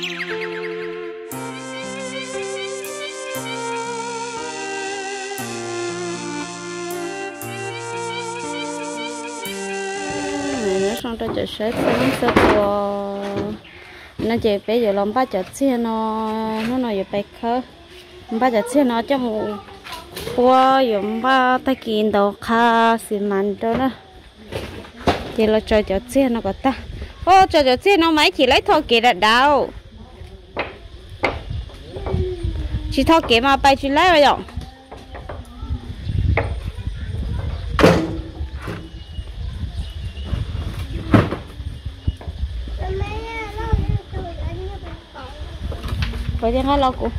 Nyob zoo rau cov saib txhua leej txhua tus. No ces peb yuav los npaj cov txiag no, hnub no yuav pais khawb. Npaj cov txiag no coj mus ua, yuav npaj tag kis ntaus qha xi mas rau na. Ces los tsaws cov txiag no kom tag. Ua tsaws cov txiag no mas ib chim laib tho kev dav dav. Tsis tho kev mas pais tsis laib yom. Pov tias nqa los kuv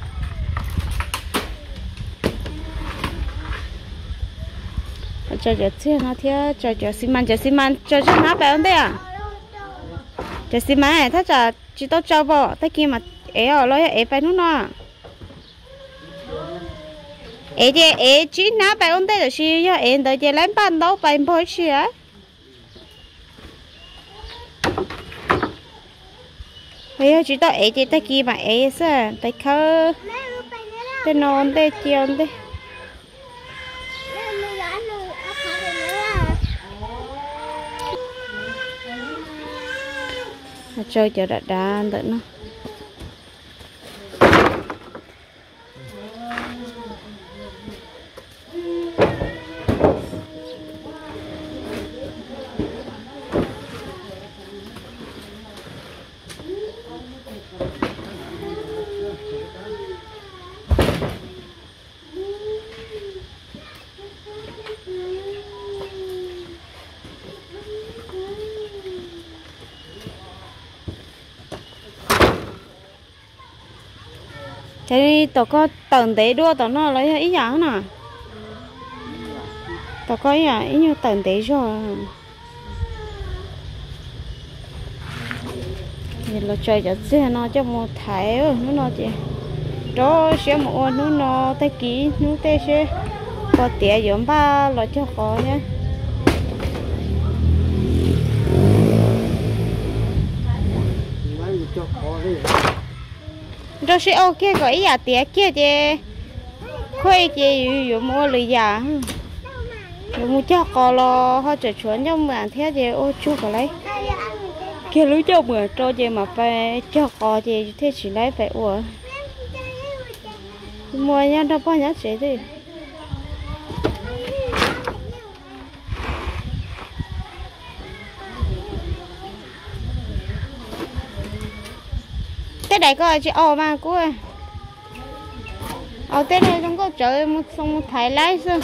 tsaws cov txiag no thiab tsaws cov xi mas, cov xi mas tsaws zaj hnab pais ua ntej. Cov xi mas thaj tsam tsis tau tsaws pom tag kis mas ev os, los yog ev pais hnub no. Ev ces ev tsib hnab pais ua ntej, tab sis yog ev ntawd ces laib npaj ntaub pais npog ib si. Yog tsis tau ev ces tag kis mam ev xwb, pais khawb tej no ua ntej cia ua ntej. Tsaws cov dav dav ntawm no. Ces tom koj tawm ntev dua tom no los yog ib yam na? Tom koj ib yam, ib nyuag tawm ntev zog. Los tsaws cov txiag no coj mus thaiv hnub no ces rau siab mus ua hnub no, tag kis hnub tej seb pog tiav yuav npaj los cog qos thiab. Rau siab ua kiag kom ib yam tiav kiag ces khuaj ces yuav mus ua lwm yam. Yuav mus cog qos los ho tseem tshuav ncauj muam thiab ces ua tsuag kom laib kiag lub ncauj muam rau ces mam pais cog qos ces thiaj tsis laib pais ua. Muaj nyob nrog pog nyob tsev xwb. Tej daim ko tsis aus mas kuv aus tej no zoo nkauj tsawv mus thaiv laib xwb.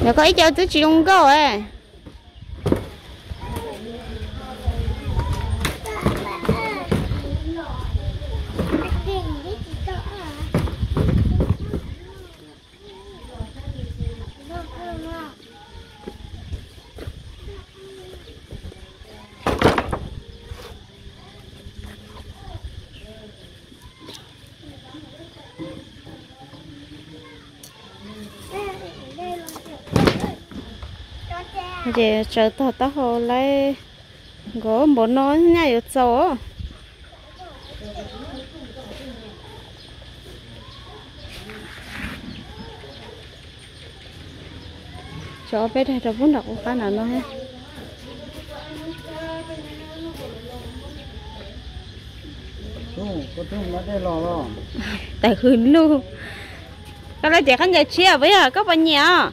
Yog koj ib co twb tsis zoo nkauj. Ces tsaws tog taub hau laib nkaus npaum no nyaj yuav txaus. Tso peb daig rau pub nram qub qab nram no thiab. Tawm hws lug. Koj lawv cev khaub ncaws tshiab puas yog koj puas nyiam os?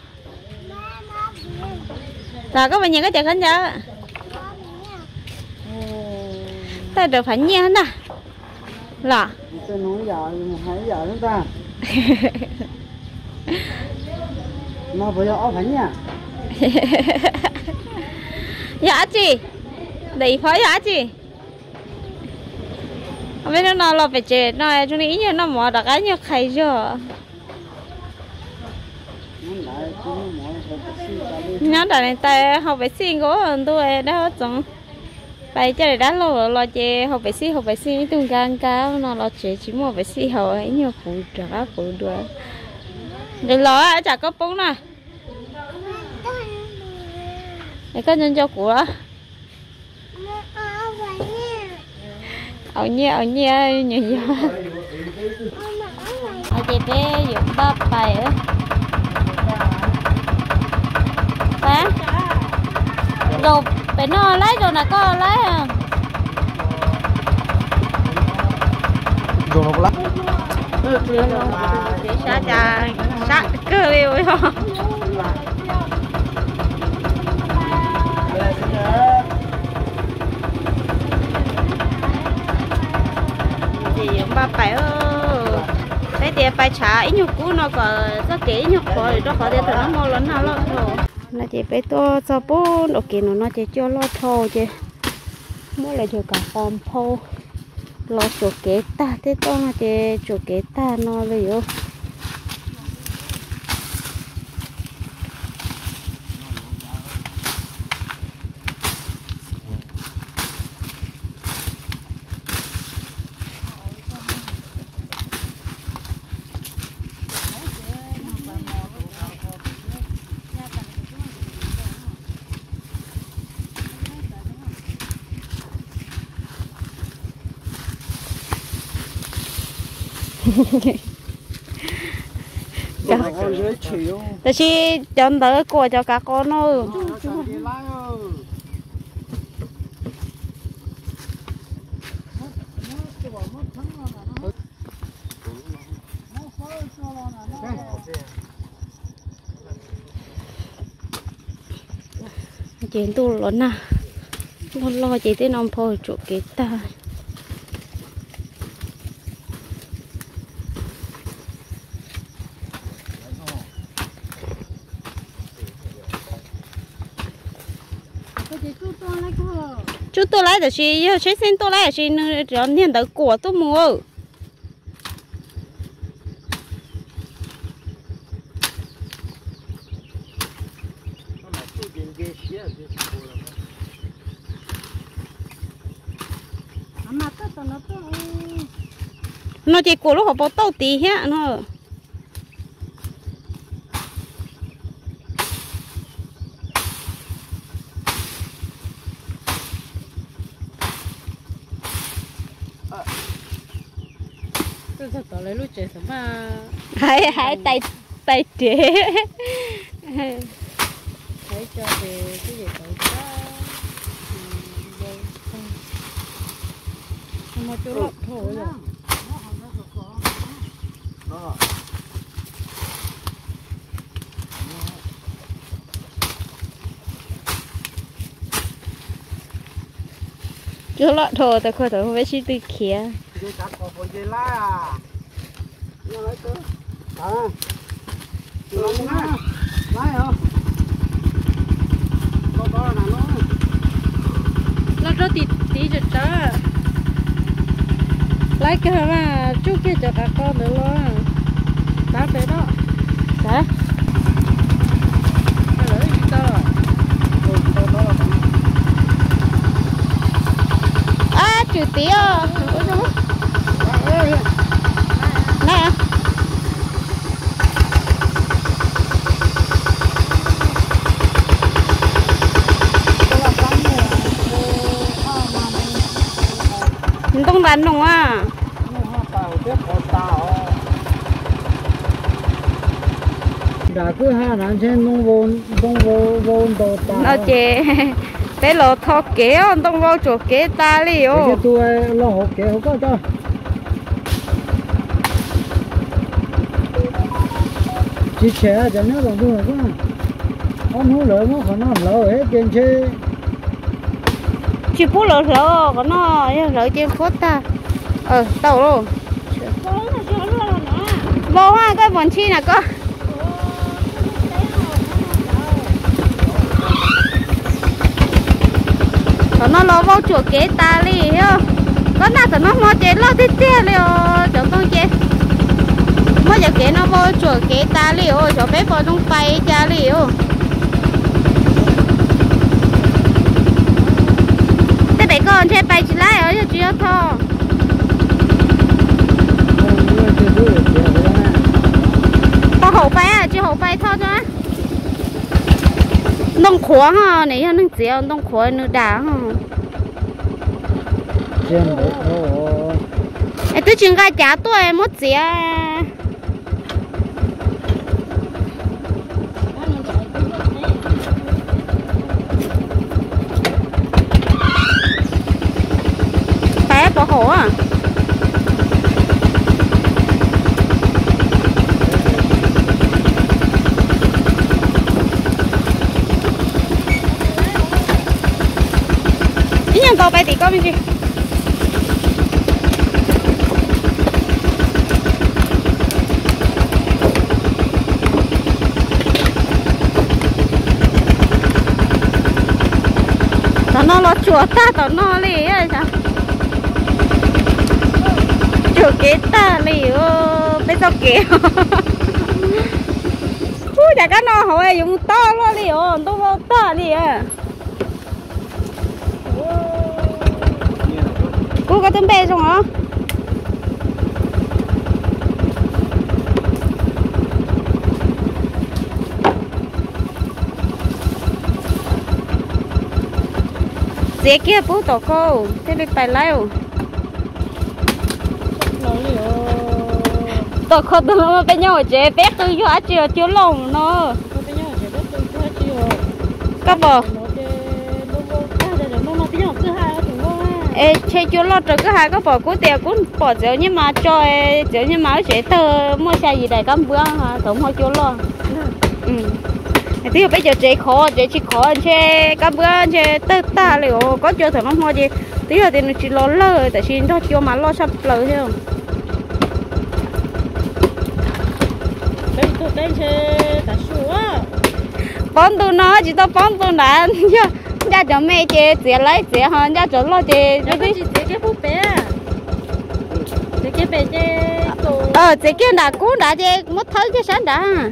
Los koj puas nyiam koj cev khaub ncaws? Tawm rau phav nyiaj ntag. Los yog dab tsi? Ntawm ib phav yog dab tsi? Peb hnub no los pem tsev no zoo li ib nyuag noj mov rov qab nyuag qhais zog. Nyob nram niam tais haus Pepsi nkaus ntuj dab txoov. Pais coj daim dab laug los ces haus Pepsi haus Pepsi ib tug nkag nkag no los tsev tsis muaj Pepsi haus ib nyuag puv rov qab puv dua. Nqis los tsam koj poob na. Es koj nco nco kuv los? Au nyiaj, au nyiaj, nyuam yaus. Ces peb yuav npaj pais. Zaum pem no laib, zaum nram koj laib. Sab cas sab kawg li. Ces yuav npaj pais, peb tias pais tshav ib nyuag kub no kom txoj kev ib nyuag qhuav rau qhov tias thaum no hmo los nag loj dhau. No ces peb tuaj txog pub nraum kev no no ces cua loj dhau ces muab lawv cov kav qos nphau los tsuam kev tag, tej toj no ces tsuam kev tag no li os. Tab sis cov ntawd kuam cov kav qos no. Ces ntuj los nag, ntuj loj ces tej no nphau tsuam kev tag. Tsuj tuaj laib tab sis yog tsheb xeeb tuaj laib tab sis nws cov niag ntawd kuam tuaj mus. No ces kuam lub hauv paus tauj tid thiab no. Hais, hais tais, tais riam. Cua loj dhau, tau khuv tau peb sib tw khiav. Los rau tim tid tsawv tsawv. Laib kawg mas tsuj kiag cov kav qos ntawd los. Tab pem no. Ab, tswm tid os. Na. Ntoo ntas noog a. Nram kwj ha na ntshe ntoo vau ntau tas. No ces peb los tho kev os, ntoo vau tsuam kev tas li os. Tus los hauv kev hauv koj tso. Tsis tshem cov nyob tom ntug koj. Ob hnub lawv muab qhov no hlawv ces ntshe. Tsis pub lawv hlawv, qhov no yog hlawv ces qhuav tag. Tau lauj. Vau a, koj puas ntshai na koj? Thaum no los vau tsuam kev tas li os. Koj naj thaum no hmo ces loj tiag tiag li os cov ntoo ces. Muab cov kev no vau tsuam kev tas li os, xyov peb puas zoo pais cas li os. Tej pem koj ntshe pais tsis laib os, yog tsis yog tho. Ho haum pais tsis haum pais tho tso. Ntoo qhuav ho, nws yog neeg txiav ntoo qhuav nws dam ho. Es twb tsis nqa cav tuaj muab txiav. Pais pov haum. Ib nyuag nkaus pais tim ko me ntsis. Tom no los tsuas tag tom no li. Tsuas kev tag li peb txoj kev. Ub, cas kab no hauv yuav mus toj luaj li os, ntoo vau tag li. Kuv koj twb npe zoo os. Txiav kiag pub tom ko thiaj li pais laib. Tom ko tus no peb nyob hauv tsev peb qw yog dab tsi os, cua loj no. Koj pom, es tshe cua loj raws kwj ha, koj pom kuv tias kuv pom txiv nyiaj mas tso, txiv nyiaj mas wb tsev tawg muaj xya yim daim kab npua, thaum hmo cua loj. Twb yog peb cov tsev khov, tsev tsis khov ntshe kab npua ntshe tawg tag li os. Koj cua thaum no hmo ces twb yog tias nws tsis los lawg, tab sis nrog cua mas loj tshaj plaws thiab. Pob ntug no tsis tau pob ntug nrad, yog ncaj cov me ces txiav laib txiav ho ncaj cov loj ces txiav kiag nram kub nrad ces muab thawb kiag sab nrad.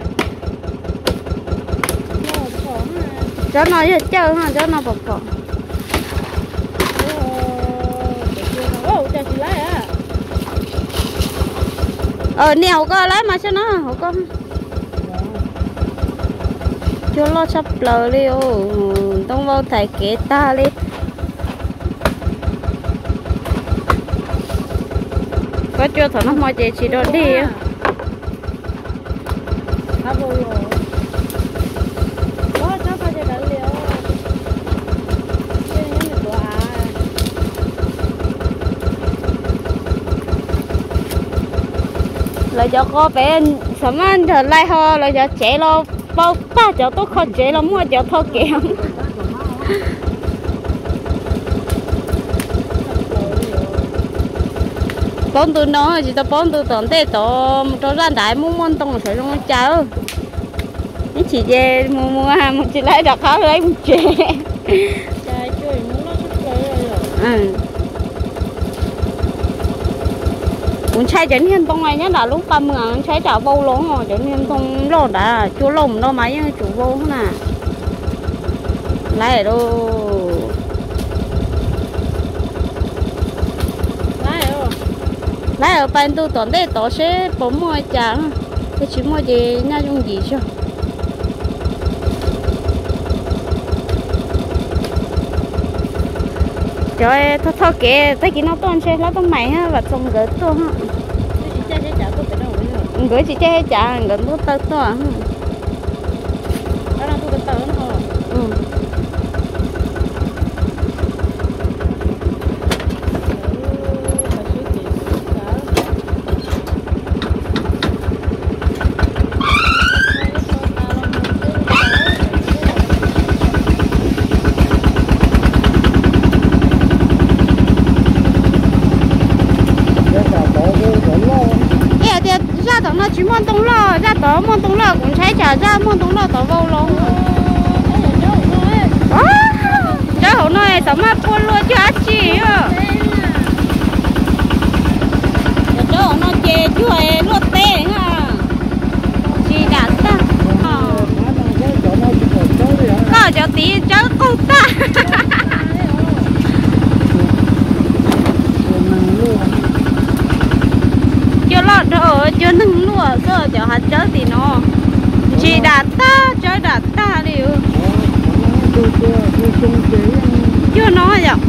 Cov no yog cawj, cov no pom pom. Nias hauv ko laib mas saib no hauv ko. Cua loj tshaj plaws li, ntoo vau thaiv kev tag li. Koj cua thaum nag hmo ces tsis dog dig. Lawv cov qo pem xav maj nrog laij ho lawv cov tsev los pau tag, cov tuaj kho tsev los muaj cov thau kev. Pob ntug no tsis tau pob ntug tom ntej tod, mus rau zaj nrad muaj muaj ntoo sav zoo li cas. Ib chim ces mus mus mus tsis laib rov qab laib mus tsev. Kuv ntshai cov niag ntoo nyob nram lub pas mws, ntshai tsam vau los, cov niag ntoo loj nrad, cua loj mus no mas yeej tsum vau na. Laib lauj. Laib pais ntug tom ntej tod seb puas muaj li cas, yog tsis muaj ces nyaj zoo yim zog. Cov thoj thoj kev tag kis no tuaj ntshe hlob Tooj Maim thiab Vam Txoos nkawd tuaj. Nkawd tsis caij teb cav, nkawd ntuj tawg tuaj. Ib yam tias zaj tom no tsis muaj ntoo loj, zaj tod muaj ntoo loj, kuv ntshai tsam zaj muaj ntoo loj tod vau los. Cov hauv no xav maj pua luaj cuag dab tsi. Cov hauv no ces cuag luaj teb na. Tsis dam tag. Koj cov tid tsawb qaug tag. Cua loj dhau, cua neeg luaj xwb cov hav tsawb tim no. Tsis dam tag, tsawb dam tag li. Cuag no yom.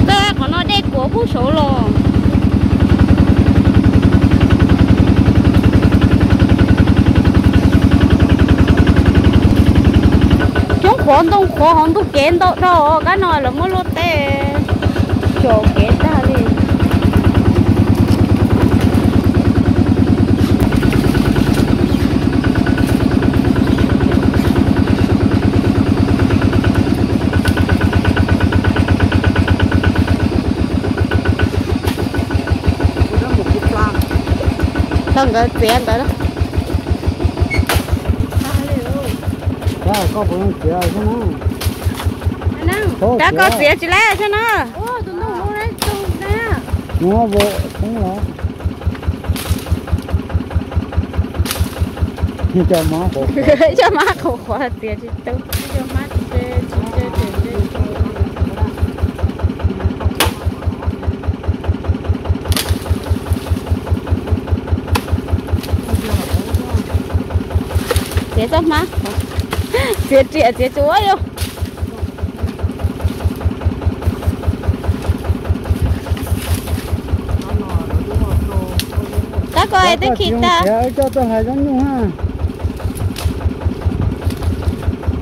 Tej qhov no dej kuav pub saud los. Coob qhuav ntoo qhuav hauv ntug kev ntau dhau, kab no lawv muab luaj teb tso kev tag li. Tau nkawd txiav ntawd. Koj puas txiav xwb na? Koj txiav tsis laib xwb na. Nua vos poob los. Cov mab qhuav qhuav txiav tsis tau. Txiav txoj hmab, txiav riam txiav tsuav yog. Tab koj twb khi tag. Coj tuaj hlais zaub nyuj ha.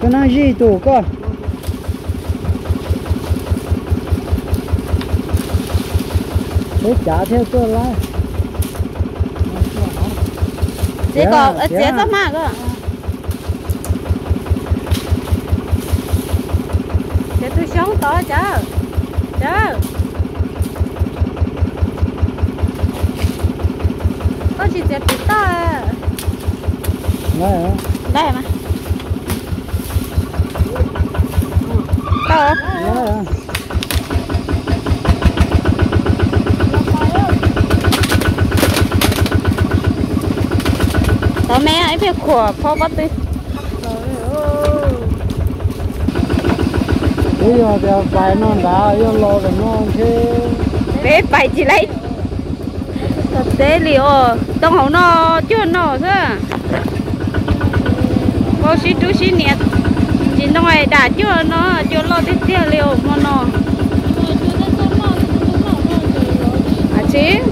Koj nab zij tus koj. Peb cav thiaj tuaj laib. Txiav kom txiav txoj hmab koj. Txiav tus xyoob tod cawv. Cawv. Koj tsis txiav pim toj. Ntaus mas. Tau. Tov me ib pliag khuam phob pob tw. Twb yog tias pais no nrad yog los kom no ntshe. Peb pais tsis laib tom teb li os, tau hauv no cuag no xwb. Npau sib rub sib nias, ntsis ntoo dam cuag no, cua loj tiag tiag li os hmo no. Tsis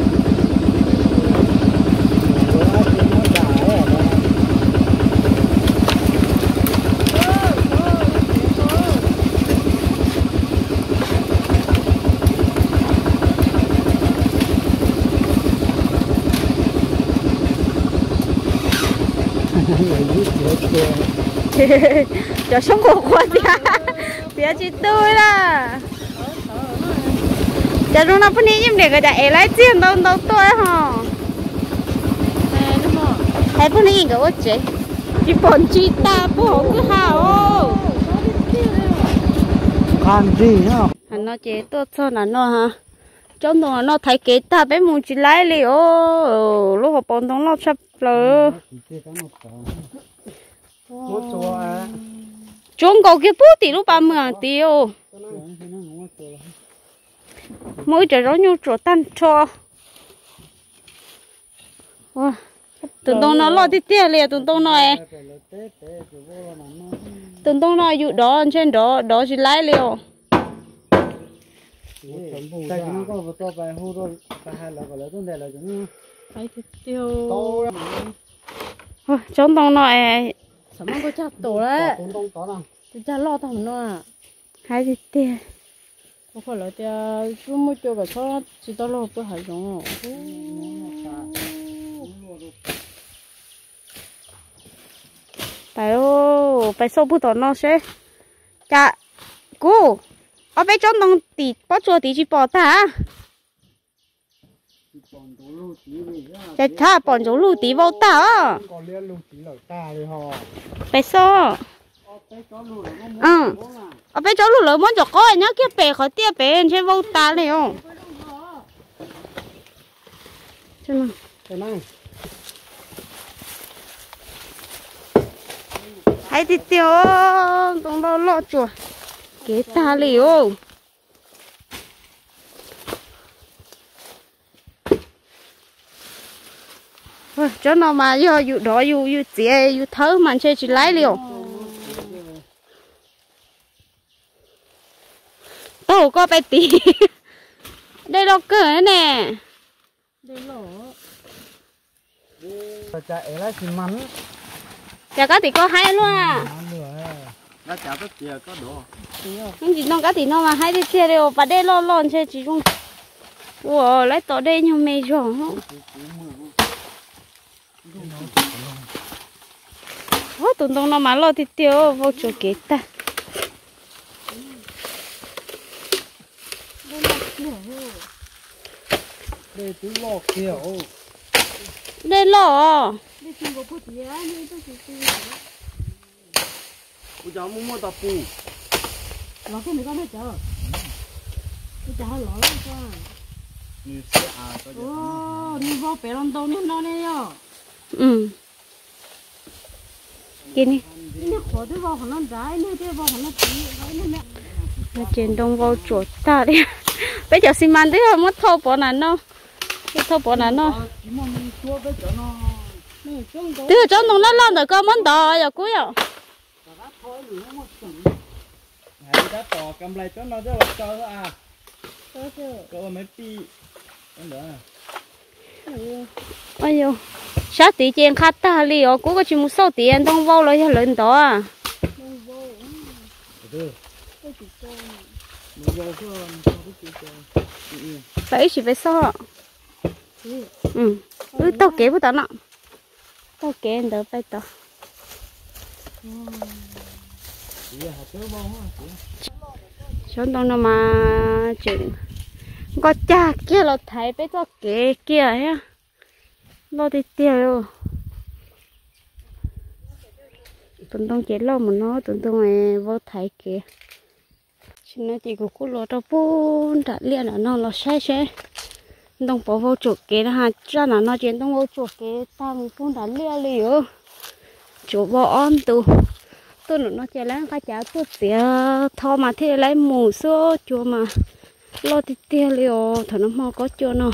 Cov soob qhuav qhuav tias txiav tsis tu lawm. Cov zoo no poj niam yeej nrem nkawd cov ev laib txiag ntau ntau tuaj ho. Hais poj niam nkawd ua tsev. Tsis pom ntsis tas puag hauv kwj ha os. Qha ntsis no. No ces tuaj txog nram no, tsob ntoo no thaiv kev tag peb mus tsis laib li os. Lub hauv paus ntoo loj tshaj plaws. Tsuav nkaus kiag puag tim lub pas mws tid os. Muaj ib cov zaub nyuj tsuam tag nrho. Tus ntoo no loj tiag tiag li tus ntoo no. Tus ntoo no yus dov ntshe nrov dov tsis laib li os. Tsob ntoo no es, hais tiag tiag. Lawv tias muaj cua kom txhob tsis tau luag pw hav zoov. Pais, pais xauj puag tom no seb. Cas kuv, ob peb tsob ntoo tim pob tsuas tid tsis pom tag. Cas tshaj pom ntsuav lug tid vau tag os. Pais xauj. Ob peb tsob lug lawv muab ntsaum qaub nyob kiag pem qhov tiaj pem ntshe vau tas li os. Hais tiag tiag, ntoo loj loj tsuas kev tag li os. Tsob no mas yog yus dov yus yus txiav yus thawb mas ntshe tsis laib li os. Taub hau koj pais tid. Dej loj kawg ne. Cas kab tim koj haib luaj. Ntsis no kab tim no mas haib tiag tiag li, pas dej loj loj ntshe tsis zoo ua laib tau dej nyuag me zog. Tus ntoo no mas loj tiag tiag, vau tsuam kev tag. Dej loj os. Nws vau pem los ntau niag no ne yom. Ces ntoo vau tsuam tag li. Peb cov xi mas twb muab thauj pov na no. Thauj pov na no. Twb yog tsob ntoo loj loj ntawm koj muab ntov yom Kub yom. Sab tid ces nqha tag li os. Kub, koj tsis mus xauj tid ntoo vau los yog lawv ntov. Pab ib sim peb xauj. Wb taug kev puag tom no. Taug kev ntawd pais tod. Xyov ntoo no mas tseem nkoj cag kiag los thaiv peb txoj kev kiag thiab. Loj tiag tiag. Tus ntoo ces loj mus no, tus ntoo vau thaiv kev. Tam sim no ces kuv kuj los rau puag nram liaj nram no los saib seb ntoo puas vau tsuam kev na. Zaj nram no ces ntoo vau tsuam kev tag mus puag nram liaj li os. Tsuas vau ob ntu. Tuaj nram no ces lawv nqa cav tuaj txiav tho mas thiaj li mus xwb, cua mas loj tiag tiag li os. Thaum no hmo kob cua no.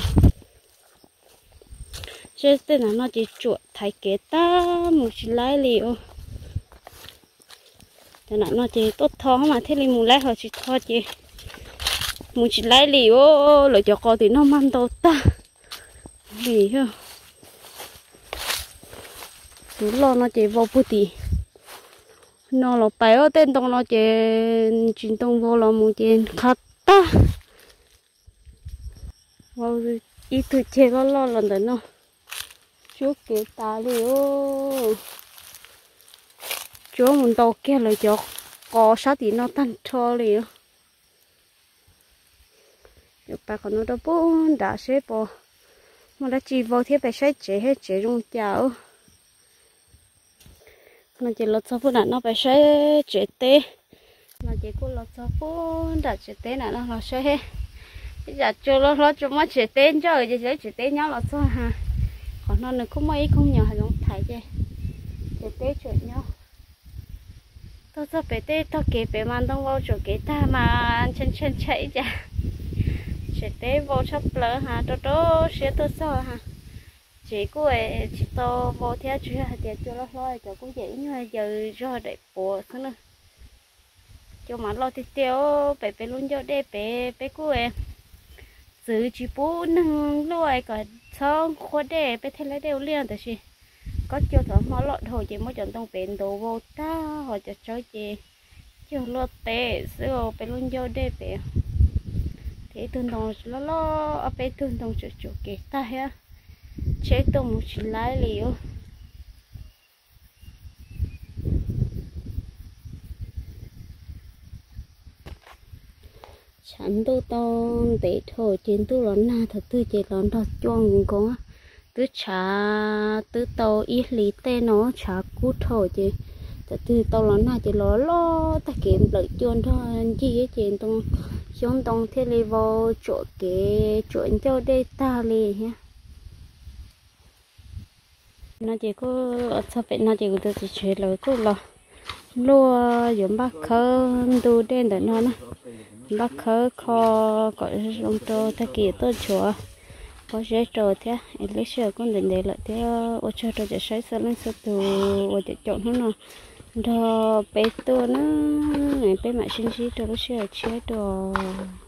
Seb tej nram no ces tsuam thaiv kev tag mus tsis laib li os. Cov nram no ces tuaj tho mas thiaj li mus laib, ho tsis tho ces mus tsis laib li os. Lawv cov qos tim no mas ntau tag li. Tus loj no ces vau puag tim no los pais, tej ntoo no ces tsis ntoo vau los mus ces qhab tag. Vau ib tug ceg loj loj los ntawm no, tsuab kev tas li os. Tsuab mus ntaus kiag lawv cov qos sab tim no tag nrho li. Yuav pais qhov no rau puag nram seb puas muaj dab tsi vau thiab pais saib tsev thiab tsev zoo cas. No ces los txog puag nram no pais saib tsev teb. No ces kuj los txog puag nram tsev teb nram no los saib. Ib tsam tsuas los hlob tsuas muab tsev teb ntsawj ces tsev teb nyob los txog ha. Qhov no nws kuj muaj ib koog nyom hav zoov thaiv ces tsev teb tsuas nyob. Tuaj txog pem tej tog kev pem mas ntoo vau tsuam kev tag mas ntshai ntshai ntshai ib tsam. Tsev teb vau tshaj plaws ha, rau rau siab tuaj txog ha. Tsev kuj tsis tau vau thiab, tsuas yog hais tias cua loj hlob cov kuj yam ib nyuag yaws zog daim puav xwb na. Cua mas loj tiag tiag, pem peb lub ncauj dej pem peb kuj txwv tsis pub neeg luaj kom txhob qhuab dej, peb thiaj laib dej ua liaj, tab sis kob cua thaum hmo loj dhau ces muab cov ntoo pem ntaus vau tag, ho cov tsawb ces cog luaj teb xwb peb lub ncauj dej pem. Thiab ib tug ntoo loj loj, ob peb tug ntoo tsuam tsuam kev tag thiab, tsheb tuaj mus tsis laib li os. Tshav ntuj tau ntev dhau ces ntuj los nag, thaum twg ces los nrog cua nkaus nkaus. Twb tshav twb tau ib hlis tej no tshav kub dhau ces thaum twg tau los nag ces los loj tag kev nplawm cua nrog ncig ces ntoo, xyoob ntoo thiaj li vau tsuam kev tsuam ncauj dej tag li thiab. No ces kuj txog pem no ces kuv tus txiv tsev lawv kuj los luaj yuav npaj khawb ntu dej ntawm no na. Npaj khawb kho kom zoo rau tag kis tuaj nchuav. Pob zeb rau thiab es lub sij hawm kuj ntev ntev lawm thiab. Ua tsaug rau cov saib txhua leej txhua tus uas caum caum hnub no nrog peb tuaj na. Peb mam sib ntsib rau lub sij hawm tshiab dua.